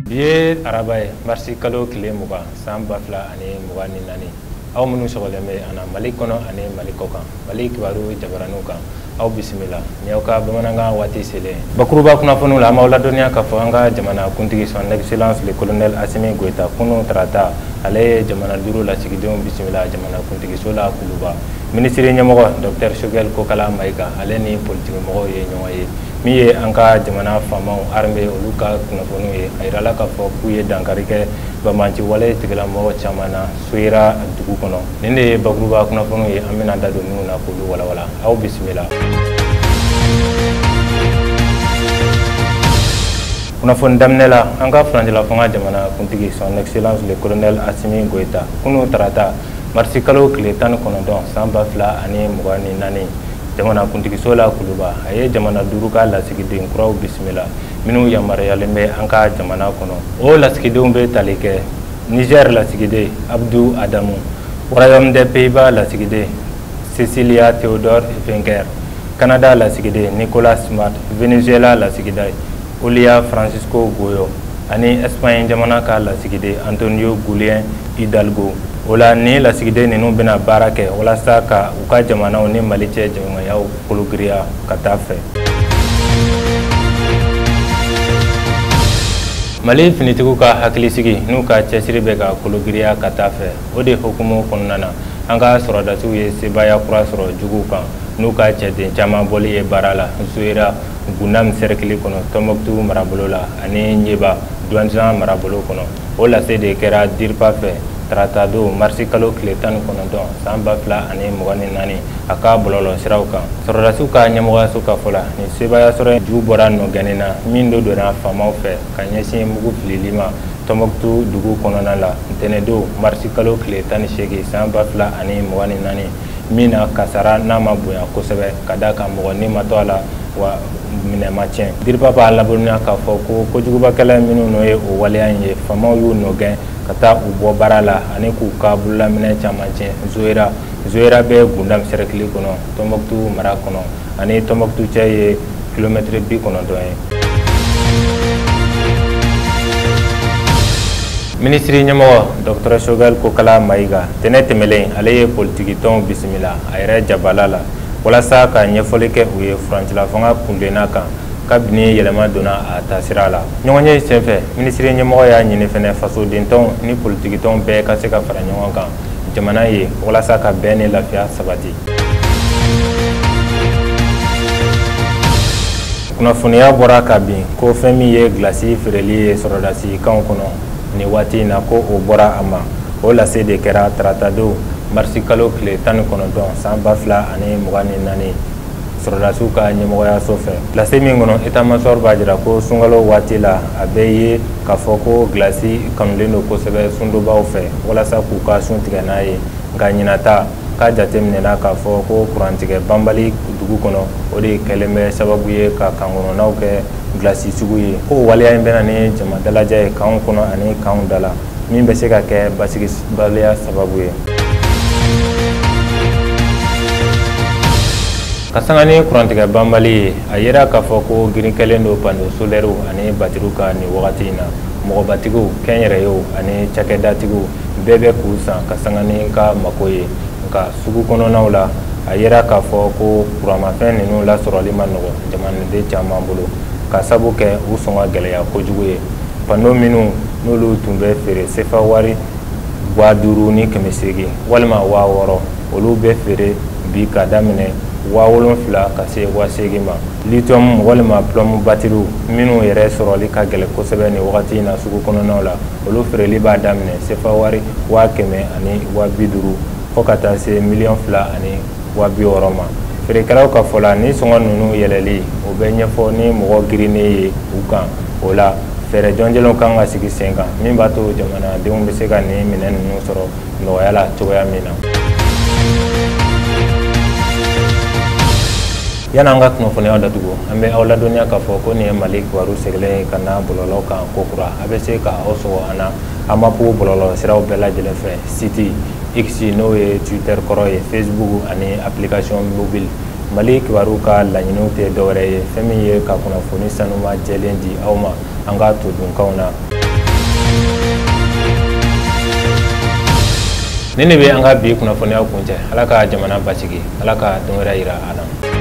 Bi ye araba ye, marisi kalo tile 20 san 2024. Aw minnu sɔgɔlen bɛ an na Mali kɔnɔ ani Mali kɔ kan, Mali kibaru jabaraninw kan, aw bisimila ni aw ka bamanankan waati selen. Bakuruba kunnafoniw la, an b'aw ladɔnniya k'a fɔ an ka jamana kuntigi, Son Excellence le Colonel Assimi Goïta, kunun tarata, ale ye jamana 5 lasigidenw bisimila jamana kuntigiso la Kuluba. Minisiri ɲɛmɔgɔ Docteur Choguel Kokala Maïga, ale ni politikimɔgɔw ye ɲɔgɔn ye. Min ye an ka jamana faamaw armée olu ka kunnafoniw ye, a yirala k'a fɔ k'u ye dankari kɛ banbanci wale tigilamɔgɔ caman na Soyera dugu kɔnɔ. Nin de ye bakuruba kunnafoniw ye, an bɛna da don minnu na k'olu walawala. Aw bisimila. Kunnafoni daminɛ la, an ka furancɛla fanga jamana kuntigi, Son Excellence le Colonel Assimi Goïta, kunun tarata, marisi kalo tile 19 san 2024, jamana kuntigiso la Kuluba, a ye jamana 5 ka lasigiden kuraw bisimila minnu yamaruyalen bɛ an ka jamana kɔnɔ. O lasigidenw bɛ tali kɛ Niger lasigiden Abdou Adamu, Royaume des Pays-Bas lasigiden Cecilia Theodore Wenger, Canada lasigiden Nicolas Smart, Venezuela lasigiden Olia Francisco Goyo ani Espagne jamana ka lasigiden Antonio Guillen Hidalgo. O la, ni lasigiden ninnu bɛna baara kɛ walasa ka u ka jamanaw ni Mali cɛ jɛɲɔgɔnyaw kologiriya ka taa fɛ. Mali finitigiw ka hakilisigi n'u ka cɛsiri bɛ ka kologiriya ka taa fɛ. O de hukumu kɔnɔna na, an ka sɔrɔdasiw ye sebaaya kura sɔrɔ juguw kan n'u ka cɛden caman bɔli ye baara la Zoera Gundam cercle kɔnɔ, Tombouctou marabolo la, ani Ɲeba Douentza marabolo kɔnɔ. O lase de kɛra DIRPA fɛ tarata don, marisi kalo tile 19 san 2024, a ka bɔlɔlɔ siraw kan. Sɔrɔdasiw ka ɲɛmɔgɔyaso ka fɔ la, nin sebaaya sɔrɔ ju bɔra nɔgɛnni na min dɔ donna faamaw fɛ ka ɲɛsin mugu filili ma Tombouctou dugu kɔnɔna la ntɛnɛndon, marisi kalo tile 18 san 2024, min na kasara n'a ma bonya kosɛbɛ ka da kan mɔgɔ ni ma to a la wa minɛ ma tiɲɛ. DIRPA b'a ladɔnniya k'a fɔ ko kojugubakɛla minnu n'o ye o waleya in ye, faamaw y'u nɔgɛn ka taa u bɔ baara la ani k'u ka bololaminɛ caman tiɲɛ Zoera. Zoera bɛ Gundam cercle kɔnɔ, Tombouctou mara kɔnɔ, ani Tombouctou cɛ ye kilomɛtiri 90 ye. Minisiri ɲɛmɔgɔ Dr Choguel Kokala Maïga, tɛnɛ tɛmɛlen, ale ye politikitɔnw bisimila a yɛrɛ jabala la walasa ka ɲɛfɔli kɛ u ye furancɛla fanga kundenna kan kabini yɛlɛma donna a taasira la. Ɲɔgɔnye senfɛ, minisiri ɲɛmɔgɔ y'a ɲini fɛnɛ fasodentɔnw ni politikitɔnw bɛɛ ka se ka fara ɲɔgɔn kan jamana ye walasa ka bɛn ni lafiya sabati. Kunnafoniya bɔra ka bin ko fɛn min ye gilasi feereli ye sɔrɔdasi kanw kɔnɔ nin waati in na, ko o bɔra a ma. O lase de kɛra tarata don, marisi kalo tile 19 san 2024, sɔrɔdasiw ka ɲɛmɔgɔyaso fɛ. Lase min kɔnɔ, état major b'a jira ko sunkalo waati la, a bɛ ye k'a fɔ ko gilasi kanulen don kosɛbɛ sundonbaw fɛ walasa k'u ka sun tigɛ n'a ye. Nka ɲinata k'a jateminɛna k'a fɔ ko kurantigɛ banbali dugu kɔnɔ, o de kɛlen bɛ sababu ye ka kan kɔnɔnaw kɛ gilasi sugu ye. Ko waleya in bɛna ni jama dalajɛ ye kanw kɔnɔ ani kanw da la, min bɛ se ka kɛ basigibaliya sababu ye. Ka sanga ni kurantigɛ banbali ye, a yera k'a fɔ ko girin kɛlen don panneau solaires ani batiriw kan nin wagati in na. Mɔgɔbatigiw, kɛnyɛrɛyew ani cakɛdatigiw bɛɛ bɛ k'u san ka sanga ni ka mako ye. Nka sugu kɔnɔnaw la, a yera k'a fɔ ko kuranmafɛn ninnu lasɔrɔli ma nɔgɔn jamanaden caman bolo ka sabu kɛ u sɔngɔ gɛlɛya kojugu ye. Panneau minnu n'olu tun bɛ feere sefa wari 5800 walima 6000, olu bɛ feere bi ka daminɛ 7000 ka se 8000 ma. Lithium walima plomb batiriw minnu yɛrɛ sɔrɔli ka gɛlɛn kosɛbɛ nin wagati in na sugu kɔnɔnaw la, olu feereli b'a daminɛ sefa wari 100 000 ani 50 000 fo ka taa se 2 060 000 ma. Feerekɛlaw ka fɔ la, ni sɔngɔ ninnu yɛlɛli, o bɛ ɲɛfɔ ni mɔgɔ girinnen ye u kan. O la, fɛɛrɛ jɔnjɔnw kan ka sigi sen kan min b'a to jamanadenw bɛ se ka nin minɛn ninnu sɔrɔ nɔgɔya la cogoya min na. Yan'an ka kunnafoniyaw datugu, an bɛ aw ladɔnniya k'a fɔ ko nin ye Mali kibaru sigilen ye ka na bɔlɔlɔ kan kokura. A bɛ se ka aw sɔgɔ an na AMAP bɔlɔlɔ siraw bɛɛ lajɛlen fɛ: site X, n'o ye Twitter kɔrɔ ye, Facebook ani application mobile. Mali kibaru ka laɲiniw tɛ dɔwɛrɛ ye, fɛn min ye ka kunnafoni sanuma jɛlen di aw ma an ka todunkanw na. Nin de bɛ an ka bi kunnafoniyaw kuncɛ. Ala ka jamana basigi, Ala ka don wɛrɛ yira an na.